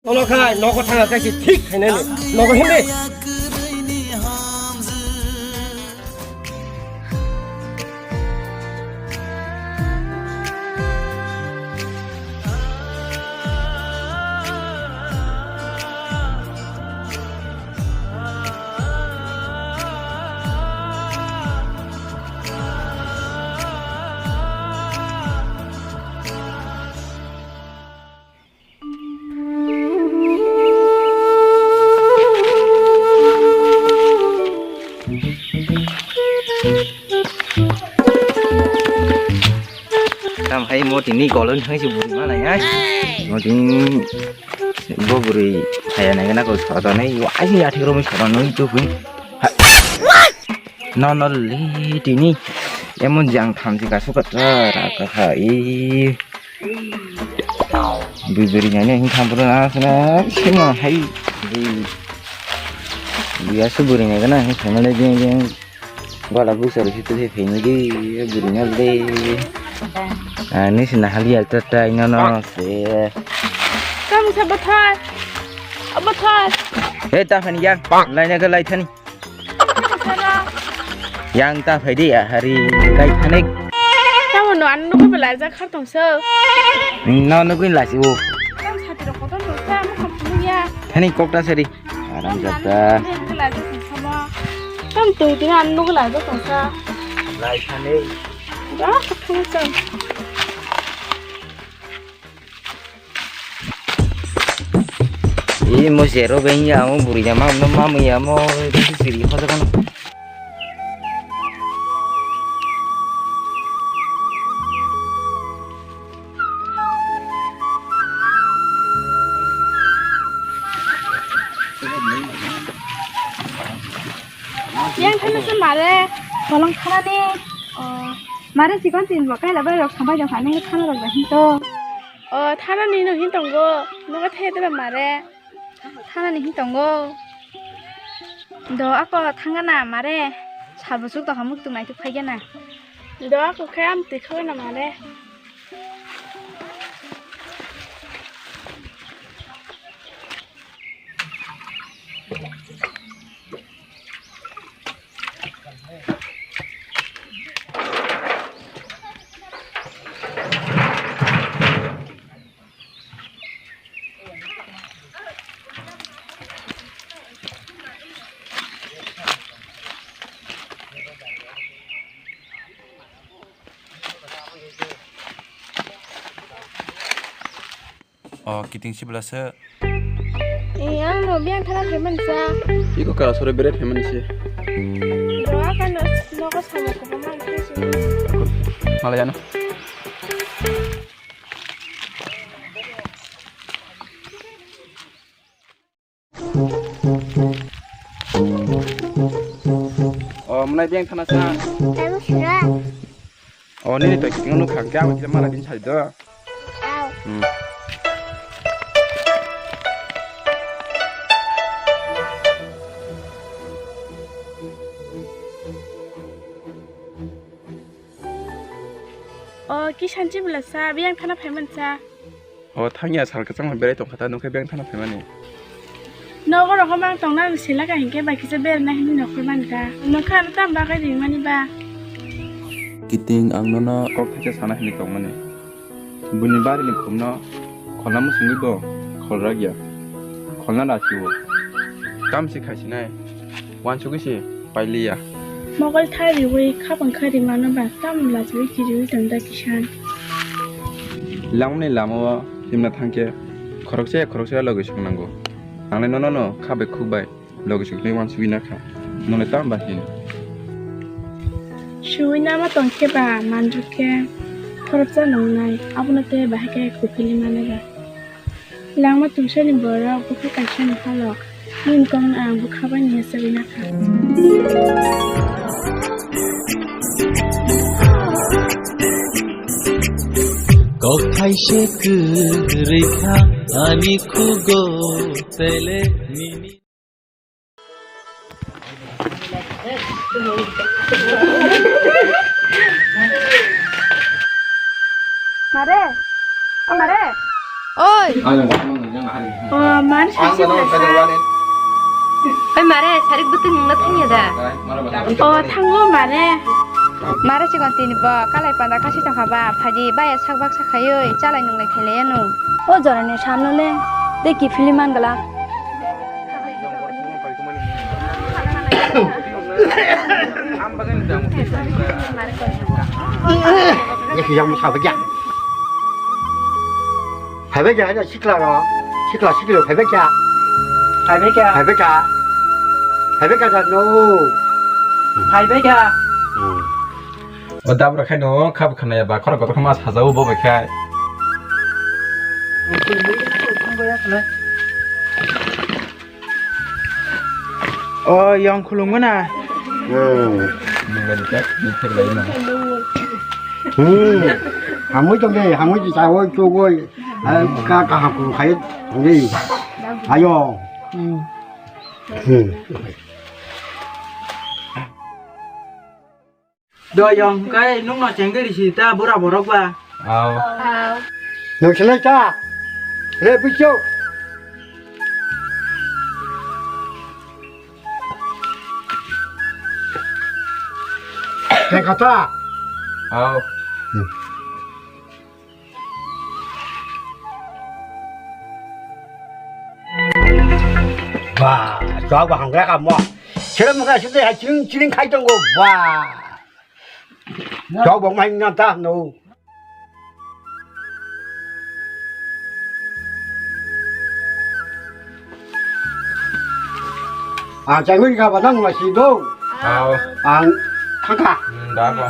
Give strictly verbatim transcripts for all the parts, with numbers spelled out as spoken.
Nono khai nogo thanga kaisi thik khainani nogo himdi. Tam hai mo tini golon thang si buri ma nai ai. Mo tini bo buri khaya nai gana ko sora nai. Wa ai ya thik ro mi sora nai tu pun. No no le tini. Emon jang tham si ka suka ta ra ka kha i. Bibiri nani hin thampuru na sina sima hai. Biya su buri nai gana hin thampuru nai jeng jeng. Bala busa ri hitu he pheni di buri nai le. Ani sina hali alta tai no no se. Kamu sa bathar. Abathar. He ta phani yang. Lai na ga lai thani. Yang ta phai di hari lai thanik. Tamo no an nugui belai jak khar tong so. No nugui lasi o. Tam sati rok kotor tong sa mo kham ya. Thani kok ta sari. Aram jak ta. Tam tong tong an nugui belai jak tong sa. Lai thanik. Ja kham sa. Ih, mo zero beng ya, mo buri ya, ma, ma, ma, ya, mo, siri, hoja kan. Yang thana se mare, tolong thana ni. Oh, mare sikon tin bo kai la bai rok sampai jong kha, nung thana rok bai hin to. Oh, thana ni no hin tongo, nogo the de mare. Thana ni hin tongo. Do ako thanga na mare. Sabo suk to hamuk tu mai tu phai na. Do ako khe am twi khawi na mare. O kiting sibla se. Eh, ang no biyang thana phaimani sa. Iko ka sore bere phaimani se. Do aka no nogo samo ko ma khe se. Malaya no. O mwnai beng thana sa. Taibo sura. O nini to kiting nuk khang kya wajib mala din sai do. Au. Hmm. O kisan chibla sa biyang thana phaiman sa. O thangya sal kwchangma berai tongkha ta, nokhe beng thana phaimani. Nogo rohorma tongna sila ka hinkhe bai kisa berna hinwi nokhor man ka. Nokha ano tam bagwi ringmani ba. Kiting ang nono kok thaisa sana hinwi tongmani. Buini barini khumno kholna musungwi bo kholrakya. Kholna rasiwo. Tamsi khaisinai. Wansugwi se pailiya. Mokol tha riwi khapang kha rimano ba tamo lachwi kiriwi tongda kisan. Langmani lamao himna thangkhe khoroksa ya khoroksa logi song nango. Angle nono no kha bai khuk bai logi song twi wansugwi nakha. Nole tamo ba hin. Suwi nama tongkhe ba manjukhe khoroksa nongnai abono tei bahai khe kuphili mane ba. Langma tungsani borok bukha kaisa ni halo. Nini kok no ang bukha bai ni hachagwi nakha. Kok hai se kwrwi kha ani khugo tele nini. Mare, o mare, Oi. O, man, sasi wngkha. Oi, mare, sarik bwtwng nungna thangya da? O, thango, mare. Mare, chikon tini bo, kalai panda kasi tongkha ba, phaidi, baya sak bak sak khaioi, chalai nunglai khailaiya nung. O jorani samno le, tei kiphilwi man glak. Yang sabai ya. Phaibai kha, ano sikla rok, sikla sikli rok phaibai kha. Phaibai kha. Phaibai kha. Phaibai kha da no. Phaibai kha. Hmm. O dabra khai no khap khna ya ba khorok kotor ma sajao bo bai khai. O, yong khulumgana. Hmm. Hmm. Hamui tong de, hamui di sa oi, chu oi. Ai, ka, ka ha ku khai. Ni. Ayo. Hmm. Hmm. Do yong kai nung no chengkhe risi ta bura borok ba. Aw. Aw. Nung sinai ta. Re bicho. Tengkha ta. Aw. Hmm. Ba, chwk bo hamkrai kha mo. Sero mokha side hai chring chring khai tongo. Ba. Chwk bo mai na ta no. Ang chai wi ka ba nang ma si do. Aw. Ang thangkha. Hmm, da ko.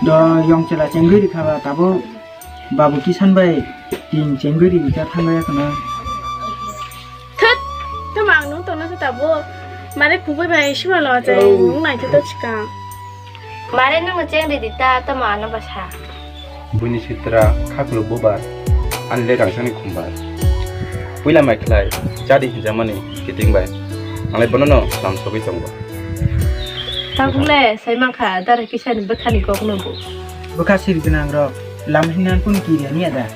Do yong chela chengwi rikha ba tabuk babu Kisan bai ting chengwi rikha thangwi khana. Thut, tamo ang nung tongna khe tabuk. Mare kubui bai sima lo chai nung nai khe to chikang. Mare nung cheng ridi ta tamo ano basa. Buini sitra khakluk bubar, ani le rangsani khumbar. Puila mai khlai, jadi hinjamani kiting bai. Anglai bonono lam sogwi tongo. Tabukle sai mankha, dara kisani bwkhani kokno bo. Bwkha siri gwnang rok, lam hinnan pun kiriya niya da?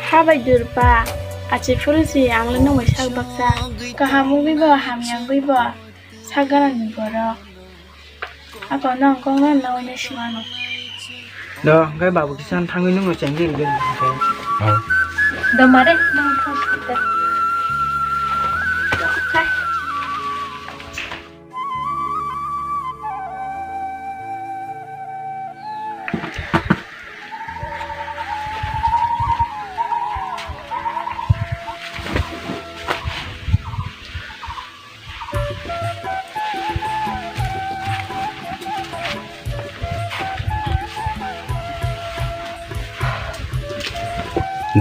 Ha bai durpa, achi phuru si angle nung bai sak baksa. Kaham wngwi bo, hamya wngwi bo, sak gana ni borok. Ako no kok no no ne simano. Do, hwnkhe babu Kisan thangwi nungno chengdi rwdi hwnkhe. Do mare, nang thang sita.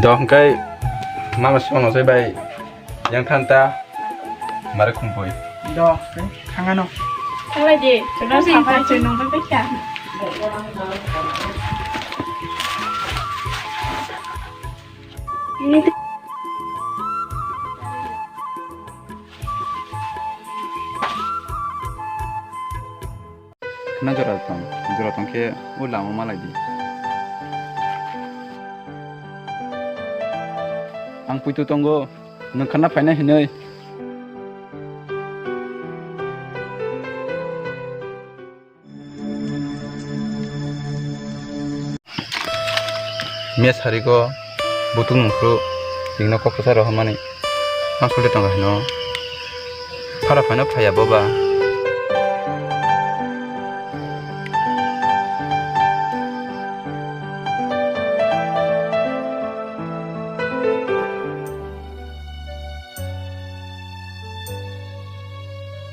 Do hwnkhe mama songno sai bai yang than ta mare khumpui. Do hwnkhe thangano. Thanglai di, chwla sapai chwng nong bai kha. Khna jora tong, jora tong khe o lama malai di. Ang puitu tongo, nwng khna phainai hinwi. Mia sarigo butung nungkhru tingno kok kwcharo hwnmani ang suli tongo hino. Phara phaino phaiya boba.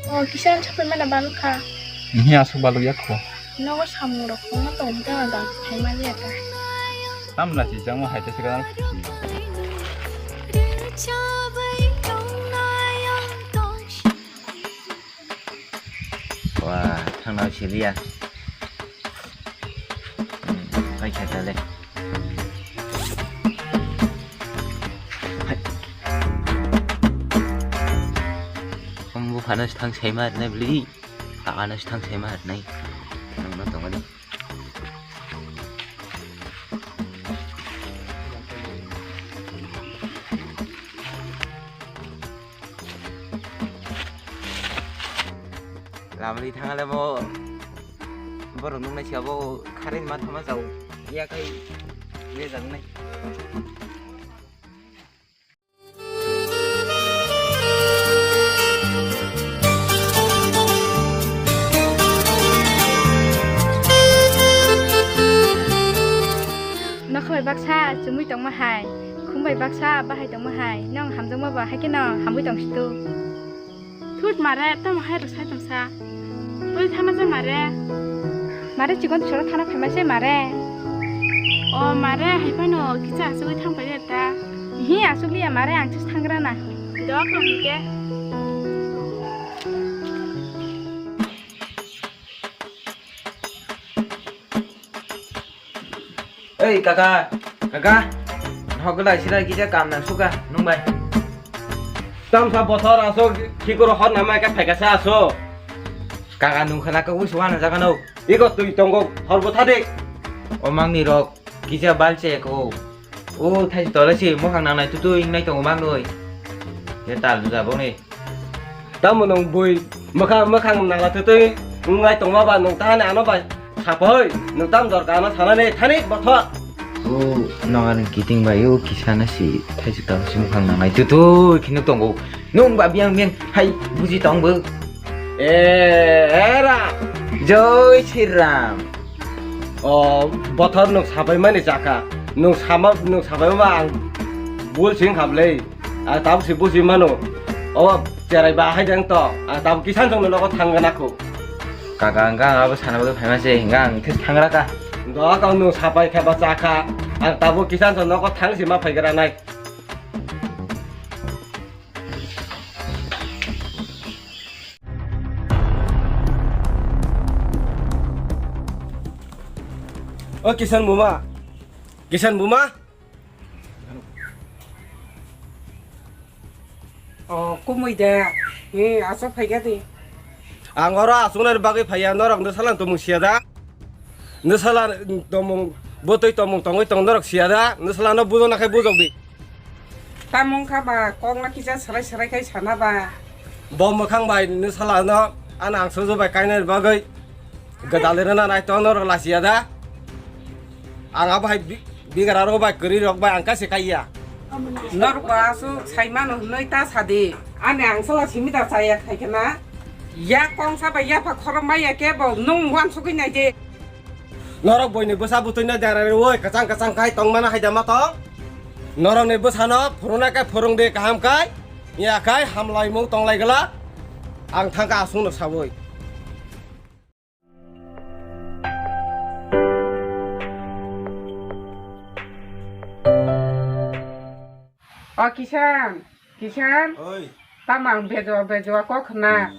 O, kisa ang sapai mana bang kha. Ihi asuk baluk yak kho. Nogo samung rok khongma tong ta dang khai ma liya ta. Tam la si jang hai ta se ka. Wa, thang na si liya. Hmm, kai kha ta le. Om buphano thang saima rinai bwlwi. Ano thang se ma nai. Ang no tong ani. Lamani thangale bo borok nuknai siya bo kharwi ma thama chao ya khai ye jangnai. Nokha bai baksa chumui tongma hai, khum bai baksa bahai tongma hai, nong hamjakma ba hai kheno hamwi tong situ. Thut mare, tamo hai rwsai tongsa. Twi thana je mare. Mare chikon tisoro thana phaima se mare. O mare, hai phano kisa asugwi thang pai ta. Hi asugwi ya mare, ang chis thangra na. Dok rok hike. Ei kaka, kaka, nogo lai sira kisa kam nang suka nung bai. Tamsa bothor aso khikoro hor nama ka phaikasa aso. Kaka nung khana ka wis wana jaga no. Iko twi tongo hor botha de. O mangni rok kisa balche ko. O thai tole si mokhang nangnai tutu ingnai tongo mangnoi. Ye tal duja boni. Tamo nwng bui mwkhang, mwkhang nangla twtwi wnglai tongma ba nwng tahani ano bai sapoi, nwng tam dorkar ano sanani thani bothor. O nong ani kiting bai o kisa na si thaisuk tamo si mwkhang nangnai twtwi kheno tongo. Nwng ba biyang biyang hai buji tong bo. E, era. Joi Shri Ram. O bothor nwng sapai mani chaka. Nwng sama, nwng sapai ma ang bul sing khablei. Ang tabuk se buji mano. O cherai ba hai dang to. Ang tabuk kisan jong nogo thang gana kho. Kaka, hingka ang abo sana bagwi phaima se, hingka ang thik thangra ka. Do ka nwng sapai kha ba cha kha. Ang tabuk kisan jong nogo thang si ma phai gra nai. O Kisan buma. Kisan buma. O, kumui de. He, aswk phaikha di. Ang oro aswknani bagwi phaiya, norok nwsala tongmung siya da? Nwsala tongmung, bwtwi tongmung tongwi tong norok siya da? Nwsala no bujokna khe bujok di. Tamung kha ba, kok no kisa swrai swrai khai sana ba. Bo mwkhang bai nwsala no, ano ang suju bai kainani bagwi. Gwdalwi rwna nai tong norok lasiya da? Ang abo hai bi-, bigra rok bai kwrwi rok bai ang kaisa kaiya. Norok bo aswk sai mano hwnwi ta sadi. Ani ang sala simi da chaya khai khna. Ya kongsa bai yapha khorok maya kebo nwng wansugwi nai de. Norok boini bwsa bwtwi no dera rwi kwchang kwchang khai tong mano hai da ma tong? Norok ni bwsa no phuruna khe phurung de kaham khai. Ya khai hamlaimung tong lai gala. Ang thang kha aswk no sawi. O Kisan, Kisan. Oi. Tamo ang bejo bejo kok khna.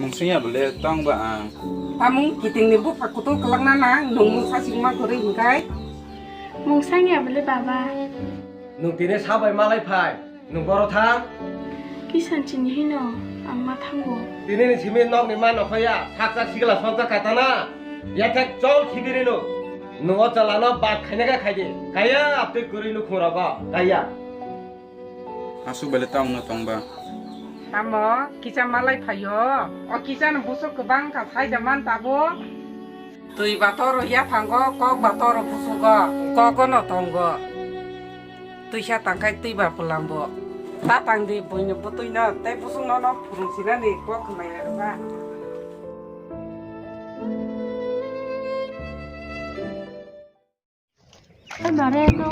Mungsung ya bole tong ba ang. Tamung kiting ni bupha kutu kelak na nang nung mungsa singma kwrwi hingkai. Mungsang ya bole baba. Nung tini sabai malai phai. Nwng boro thang? Kisan chini hino, ang ma thango. Tini ni simi nok ni ma nokhoya, sakchak sigla sokchak katana. Yathek chol khibiri no. Nwng o chala no bat khaina kha khaidi. Kaya aptwi kwrwi nukhung rogo. Kaya. Aswk bele tong no tong ba. Tamo, kisa malai phaio. O kisa no busuk kwbang kha sai da man tabo. Twi ba toro yaphango, kok ba toro busugo, kogo no tongo. Twisa tangkai twi ba pwlambo. Ta tang di buini bwtwi no, tei busuk no no phurung sinani kok khmai rwkha. Ai mare no,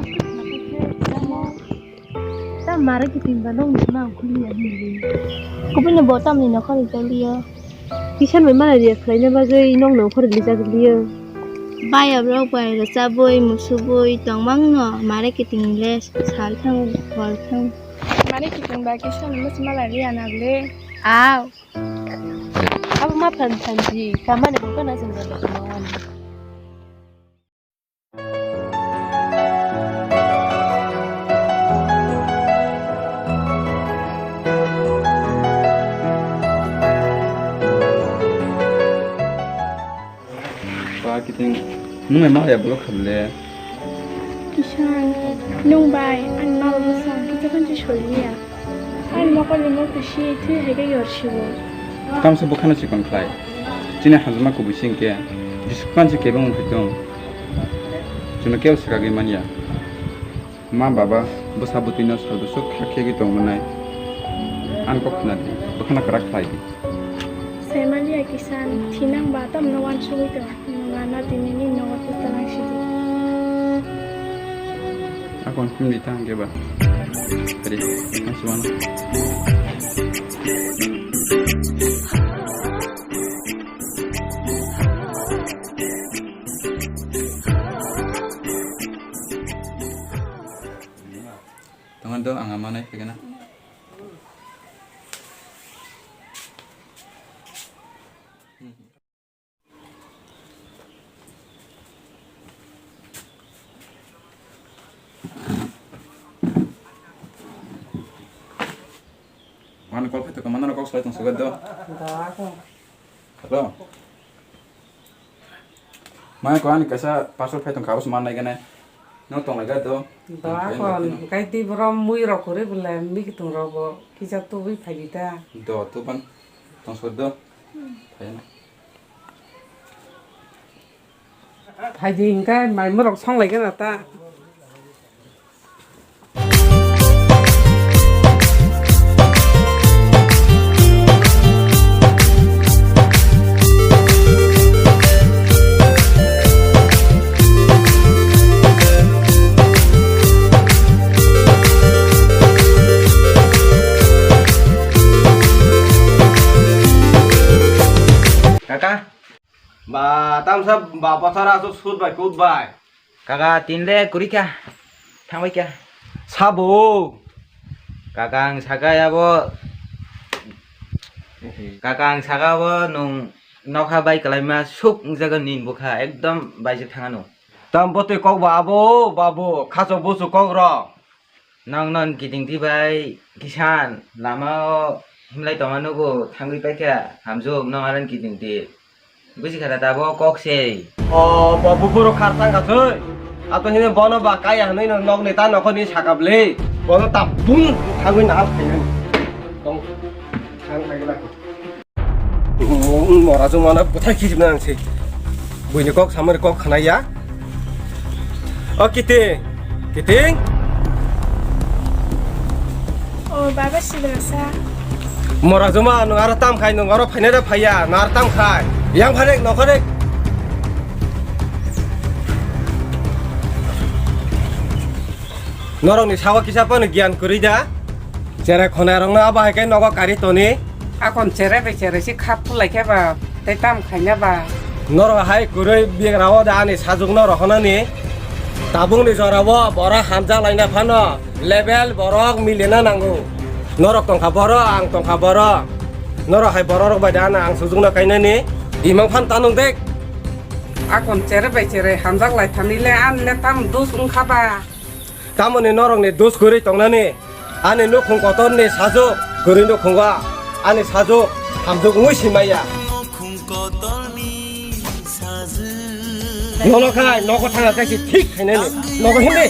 ta mare kiting ba nong ni ma ang khuli ya hini. Kubui no bo tamni no khani toliya. Kisan bai malai riya khlaina bagwi nokno khorok lijak liyo. Bai aborok bai rwchabwi musubwi tongmangno mare kiting le sal thang hor thang. Mare kiting bai kisan musi malai riya na ble. Aw. Abo ma phan phan ji kamani bo kana jeng jeng. Ba kiting nung mai ma ya bolo khamle. Kisan, nung bai, ang nal bwsang, kita kan si soliya. Ang nokol ni mok si, twi hai ke yor sibo. Tamsa bukhana chikon khlai. Chini hanjma kubui sing ke, bisuk kan si kebeng wng phi tong. Chuma keo sakagwi manya. Ma baba bwsa bwtwino sal bwswk kha khegwi tong mwnai. Ang kok khna di, bwkhano kwrak khlai di. Saimaliya kisan, thinang ba tamno wansugwi tong. Nwng ano tini ni nogo twi twlang sidi. Akon himdi ta hwnkhe ba. Kari, ang si wano. Tongan do ang ama nai phegana. Mano kok phai to kamano kok sai tong sagat do. Da ko. Hello. Mai ko ani kaisa parcel phai tong kha, abo se man nai gane. No tong lai ga do. Da ko, kai di boro mui rok kore bole mi kitung rok bo kisa tubui phai di ta. Do, tuban tong sor do. Phai na. Phai di hingkai mai murok song lai gana ta. Kaka. Ba, tamsa ba, bothor aswk sut bai, kut bai. Kaka, tin le kwrwi kha. Thangbai kha. Sabo. Kaka, ang saka abo. Kaka, ang saka abo nwng nokha bai kwlaima suk wngjago nini bwkha ekdom baijak thangano. Tam botwi kok ba abo, babu, khaso busu kok rok. Nong non kiting ti bai kisan lama o himlai tongma nugo thangwi paikha hamjwk nong aran kiting ti. Buji kha da abo kok se. O bo bupuro khar tang kha soi. Ato hine bono ba kaya hwnwi no nok ni ta nokho ni saka bwle. Bono ta bung thangwi nahal khainani. Tong thang thang na. Mora jumana bwthai khijibna ang se. Buini kok samari kok khanaya. O Kiting, Kiting. O baba sibrasa. Mora juma nung aro tam khai nung aro phainai da phaiya nung aro tam khai. Yang phanek nokharek. Norokni sago kisa phano giyan kwrwi da? Cherai khonai rokno abo hai khe nogo kari toni? Akon cherai bai cherai se khap phulai khe ba tei tam khaina ba? Norok hai kwrwi bigrao da ani sajwkno rohonani? Tabukni jorao borok hamjak laina phano level borok milina nango. Norok tongkha borok, ang tongkha borok. Norok hai borok rok bai da ano ang sujwkno kainani? Imang phan tanung dek. Akon cherai bai cherai hamjak lai thani le ani le tam dus wngkha ba? Tamoni norokni dos kwrwi tongnani? Ani nukhung kotorni sajwk kwrwi nukhungo, ani sajwk hamjwk wngwi si maya. Nono khai nogo thangna kaisi thik khainani nogo himdi.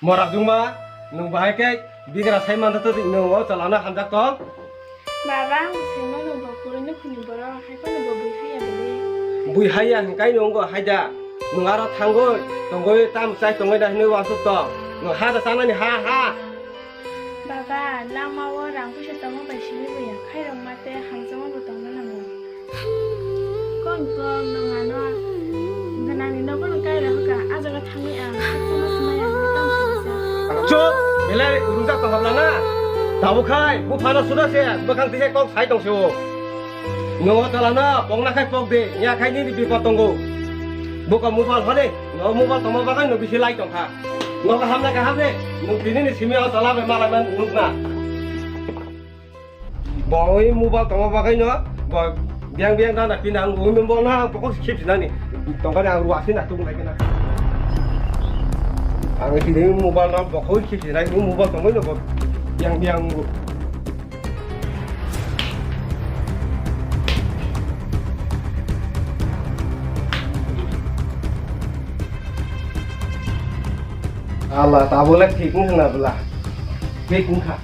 Morak jungma, nwng bahai khe bigra sai mantha twi nwng o chalano hamjak tong? Baba, ang bo sai mano bo kwrwi nukhungni borok, hai phano bo bui haya bwle. Bui haya hwnkhe nwng wngkha hai da? Nwng aro thangwi tongwi tamo chai tongwi da hwnwi uansuk tong? Nwng ha da chanani ha, ha? Baba, lama o rang puisa tongma bai simi buya, khairok mate hamjakma bo tongna nango. Kok kok nwng ano gwnangni nogo no kaira hoka, a jaga thangwi ang khakchangma swmai ang tamo kisa. Chup! Belai rwngjak tong habla na? Tabuk khai buphano suda se bwkhang twi se kok sai tong se o. Nongo tola no pokna khai pok de, ya khai nini bipod tongo. Buka mobile hore, no mobile tongma bagwi no bisi lai tongkha. Nogo hamna kaham de, no tini ni simi o tola be malai man nukna. Bo oi mobile tongma bagwi no, bo biang biang dana pina ang umi bo na pokok sip sinani. Tongkani ang ruwa sina tung lai kena. Ang tini mobile no pokok sip sinai, mobile tongma no bo biang biang. Ala, tabole thik wngkha na bwla? Thik wngkha.